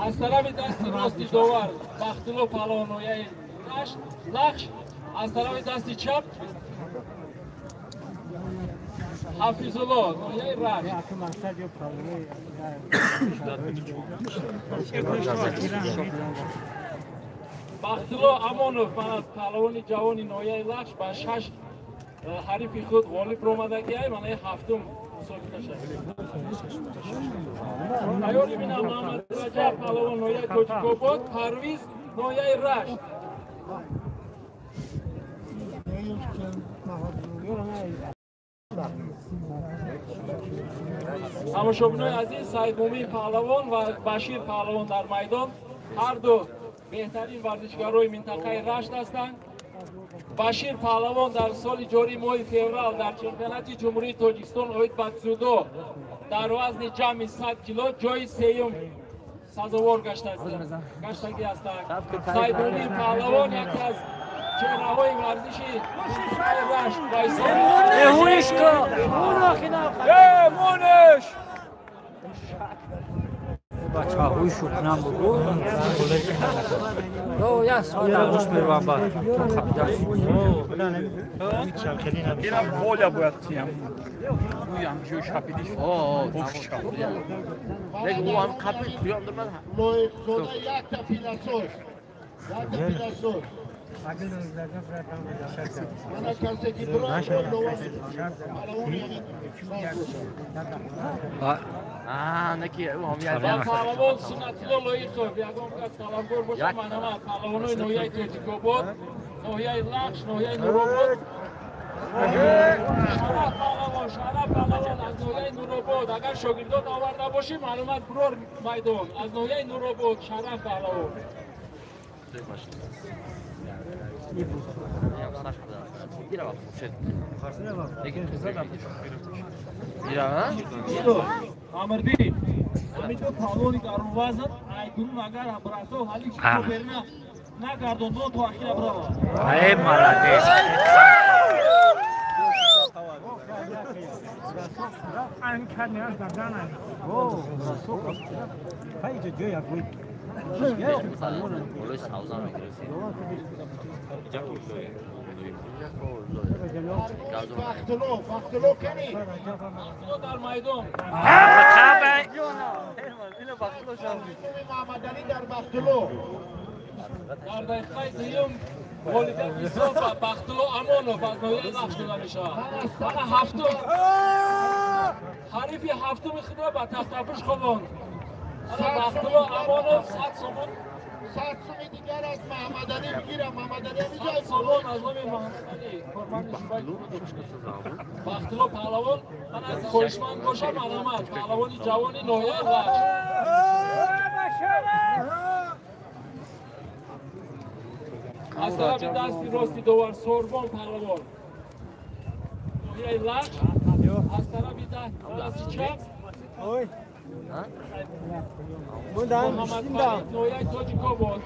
[SPEAKER 6] Аз тарафи дасти рости довар Бахтулло паҳлавон ноҳияи Рашт, Лахш, аз тарафи дасти чап Ҳафизулло ноҳияи Рашт. Бахтулло Амонов паҳлавони ҷавони ноҳияи Лахш ба 6 ҳарифи худ ғолиб ромадагиай, манаи ҳафтум мусобиқа шуд. Тайёр бинам Муҳаммад Раҷаб паҳлавон ноҳияи Тоҷикобод, Парвиз ноҳияи Рашт. Тамошобинои азиз, Саидмумин паҳлавон ва Башир паҳлавон дар майдон ҳар ду беҳтарин варзишгарои минтақаи Рашт ҳастанд. Башир паҳлавон дар соли ҷорӣ моҳи феврал дар чемпионати Ҷумҳурии Тоҷикистон оид ба дзюдо дар вазни ҷамъи 100 кило ҷои сеюм сазовор гаштагӣ ҳастанд. Саидмумин паҳлавон яке аз чеҳраҳои варзиши минтақаи Рашт ба ҳисоб
[SPEAKER 5] бачаҳои шукнам бугу. Як соат агӯш меравам ба қапидан.
[SPEAKER 7] Инам воля бояд тиям. Ӯям ҷои шапидиш.
[SPEAKER 3] Лоиқзода якта пиласоз. Якта пиласоз. Мана касе ки
[SPEAKER 6] Паҳлавон Сунатулло Лоиқов, ягон кас талабгор бошад, манама паҳлавонои ноҳияи Тоҷикобод, ноҳияи Лахш, ноҳияи Нуробод. Шараф паҳлавон, Шараф паҳлавон аз ноҳияи Нуробод. Агар шогирдон оварда бошӣ, маълумот бирор майдон. Аз ноҳияи Нуробод Шараф паҳлавон. Амирди, ҳаминҷо паҳлавони гаронвазн, айдурун агар брасо ҳали чиро берна нагардондо то ахира брава.
[SPEAKER 5] Ай молодец.
[SPEAKER 3] Бахтулло, Бахтулло кани.
[SPEAKER 6] Бахтулло дар майдон.
[SPEAKER 3] Муҳаммадалӣ дар Бахтулло.
[SPEAKER 6] Дар дақиқаи дуюм ғолибият ҳисоб ба Бахтулло Амонов аз ноҳияи Лахш дода мешавад. Мана ҳафтум ҳарифи ҳафтуми худро ба тахтапӯш хобонд. Ана Бахтулло Амонов 100 сомон.
[SPEAKER 3] 100 суми дигар аз Маҳаммадалӣ бигирам. Маҳаммадалӣ
[SPEAKER 6] 100 сомон аз номи Маҳаммадалӣ, корманди шӯъбаи Бахтулло паҳлавон. Ман аз хоҳишманд бошам, марҳамат, паҳлавони ҷавони ноҳияи Лахш. Аз тарафи дасти рости довар Сорбон паҳлавон, ноҳияи Лахш. Аз тарафи дасти чап Муҳаммад Фарид, ноҳияи Тоҷикобод.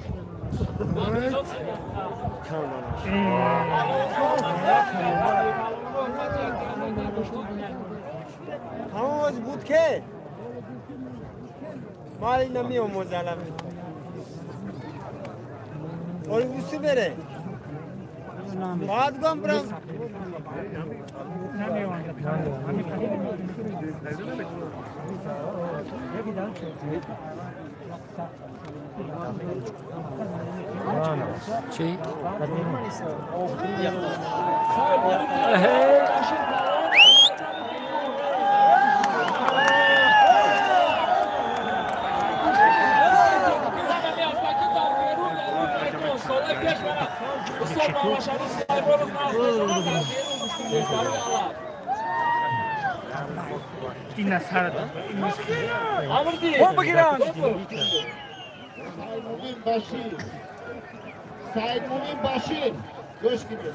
[SPEAKER 4] ҳамон буд ке мали намеомӯзалам. Ой уси бере. Баъд гом брам.
[SPEAKER 5] Чӣ?
[SPEAKER 7] این سر
[SPEAKER 3] سعید مومین بشیر گوش کنید.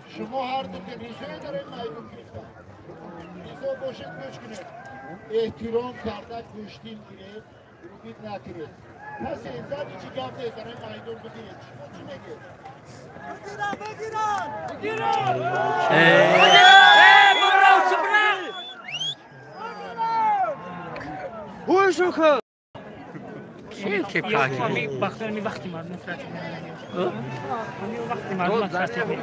[SPEAKER 3] شما هر دو که ریزه داره میدون گرفتن ریزه باشد گوش کنید. احترام کرده گوشتین گیرید روبید نکنید. پس زدی چی گفت داره میدون بگیرید. شما چی میگید؟
[SPEAKER 4] بگیرن بگیرن
[SPEAKER 6] بگیرن.
[SPEAKER 4] هوشو
[SPEAKER 5] که
[SPEAKER 7] وقتی وقتی مردم ترتیب وقتی مردم ترتیب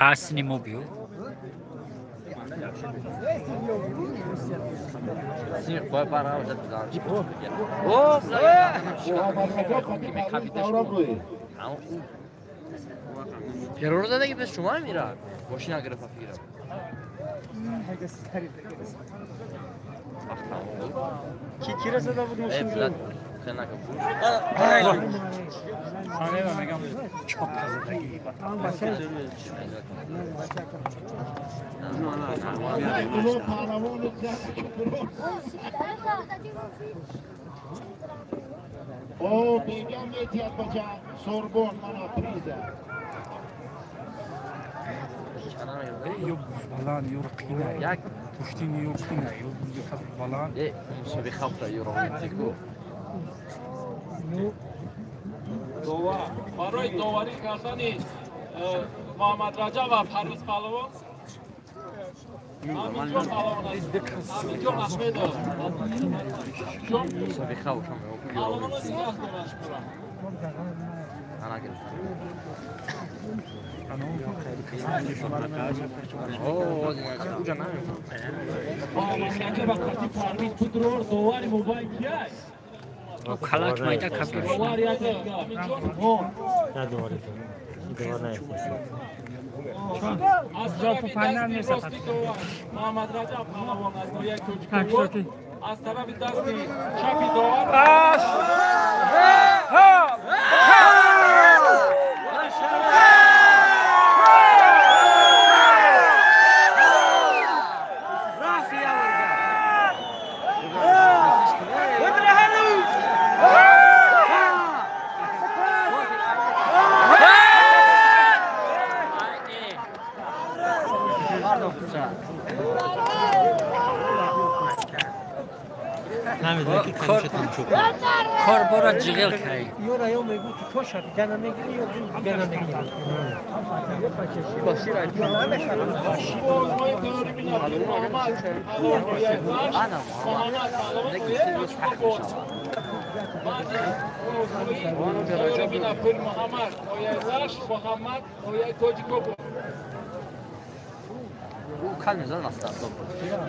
[SPEAKER 5] Hasni mobil.
[SPEAKER 8] Terror زده که به شما میرن ماشین نگرفت فیرم.
[SPEAKER 4] کی کی را زده بود ماشین رو؟
[SPEAKER 7] خانه میگم چاپ زدگی
[SPEAKER 3] او بیگم میتید بچه سوربون منا پریزه
[SPEAKER 7] یو بالان یو رقینه پشتین یو قینه یو بالان
[SPEAKER 8] مسابقه خفته یو رومانتیکو
[SPEAKER 6] барои доварӣ кардани Муҳаммад Раҷаб ва Парвиз паҳлавон Аминҷон паҳлавон аст. Аминҷон Аҳмедов паҳлавонро нигоҳ дорад шуморо.
[SPEAKER 5] Калак майда капир.
[SPEAKER 4] نه دوباره دوباره نه.
[SPEAKER 6] از طرف دست راستی محمد رجب پهلوان از ناحیه توجیکاباد، از طرف دست چپی داور
[SPEAKER 4] نمیدونم که
[SPEAKER 5] Кор бора ҷиғил кай.
[SPEAKER 4] Ёра ё мегӯ ки то шаб гана мегирӣ ё гана мегирӣ.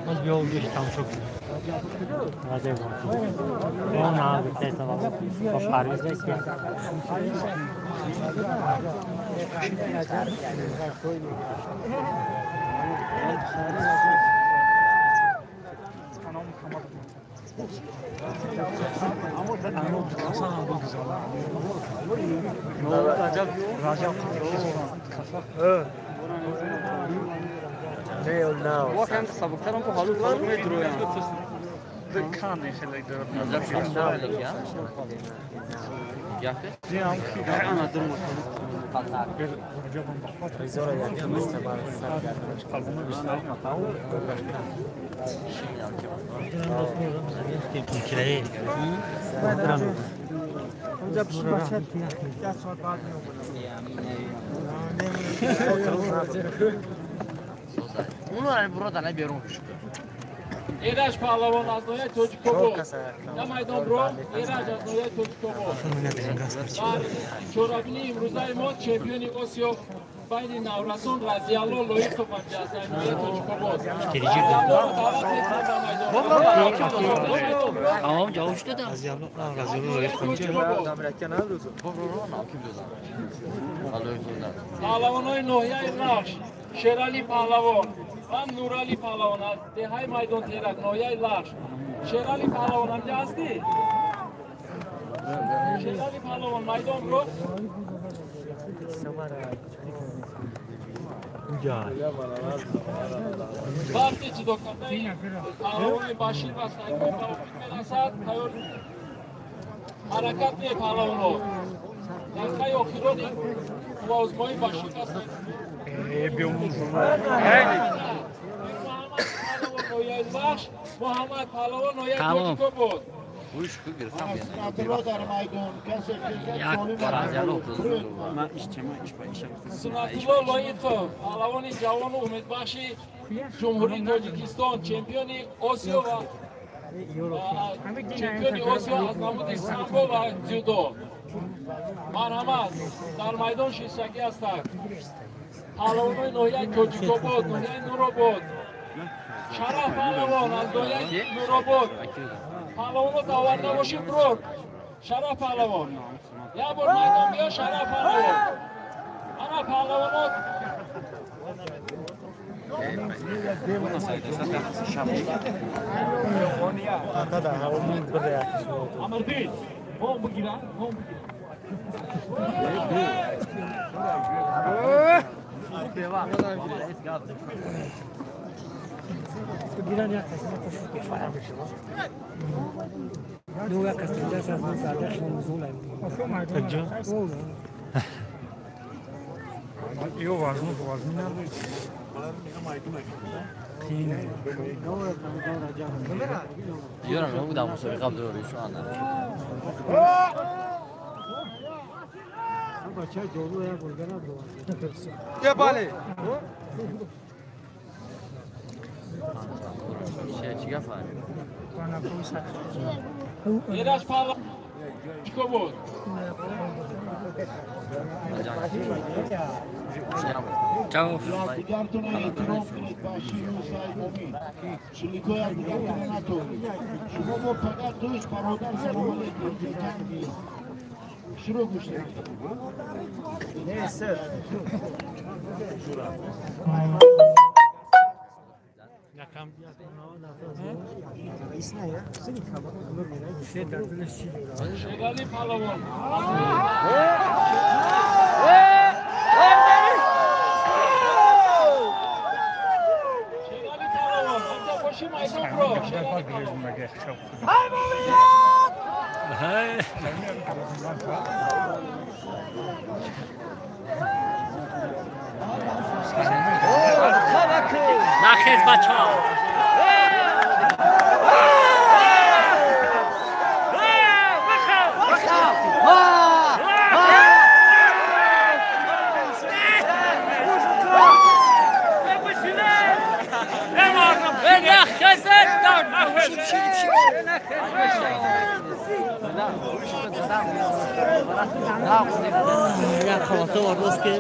[SPEAKER 5] Боз биё гӯш тамошо кун. Бо Парвиз ресия.
[SPEAKER 8] واقعا سبکترم که حالو کار میدرویم.
[SPEAKER 6] Эраҷ паҳлавон аз ноҳияи Тоҷикобод. На майдонро Эраҷ аз ноҳияи Тоҷикобод. Дар чорабинии имрӯзаи мо чемпиони Осиё байни наврасон Разиялло Лоиқов ҳамҷа аз ноҳияи Тоҷикобод.
[SPEAKER 5] Тамом ҷавоб шудадам.
[SPEAKER 6] Паҳлавонои ноҳияи Рашт, Шералӣ паҳлавон ва Нуралӣ паҳлавон аз деҳаи Майдонтерак, ноҳияи Лахш. Шералӣ паҳлавон ҳамҷа ҳастӣ? Шералӣ паҳлавон майдонро. Вақти ҷудо кардаи паҳлавони Башир ва Сайфон ба охир мерасад, тайёр ҳаракат не паҳлавонҳо. Дақиқаи охирони қувваозмоии Башир ва Сайфон. Муҳаммад паҳлавон ноҳияи Тоҷикобод. Сунатулло Лоиқов, паҳлавони ҷавону умедбахши Ҷумҳурии Тоҷикистон, чемпиони Осиё ва чемпиони Осиё аз намуди самбо ва дзюдо. Марҳамат, дар майдон шишагӣ ҳастанд. Паҳлавонои ноҳияи Тоҷикобод, ноҳияи Нуробод. Шараф паҳлавон аз ноҳияи Нуробод. Паҳлавонро даъват набошед, брор. Шараф паҳлавон. Як бор майдон биё, Шараф паҳлавон. Ана паҳлавонот.
[SPEAKER 8] Ёрам будам мусобиқа дорӣ шо ана.
[SPEAKER 2] Я бале.
[SPEAKER 8] Чӣ гап ҳай?
[SPEAKER 6] Эраҷ паҳлавон Тоҷикобод.
[SPEAKER 3] Дигаратонро эҳтиром кунед, Баширу Сайфомин. Шиликои якдигаратонро натонед. Шумо бо падар дӯст, бародар салом алейкум. Шурӯъ гӯштед.
[SPEAKER 6] Шералӣ паҳлавон. Шералӣ паҳлавон, ҳамҷа боши майдонро. Шералӣ паҳлавон.
[SPEAKER 5] Нахез бачаҳо.
[SPEAKER 9] овардааст ки.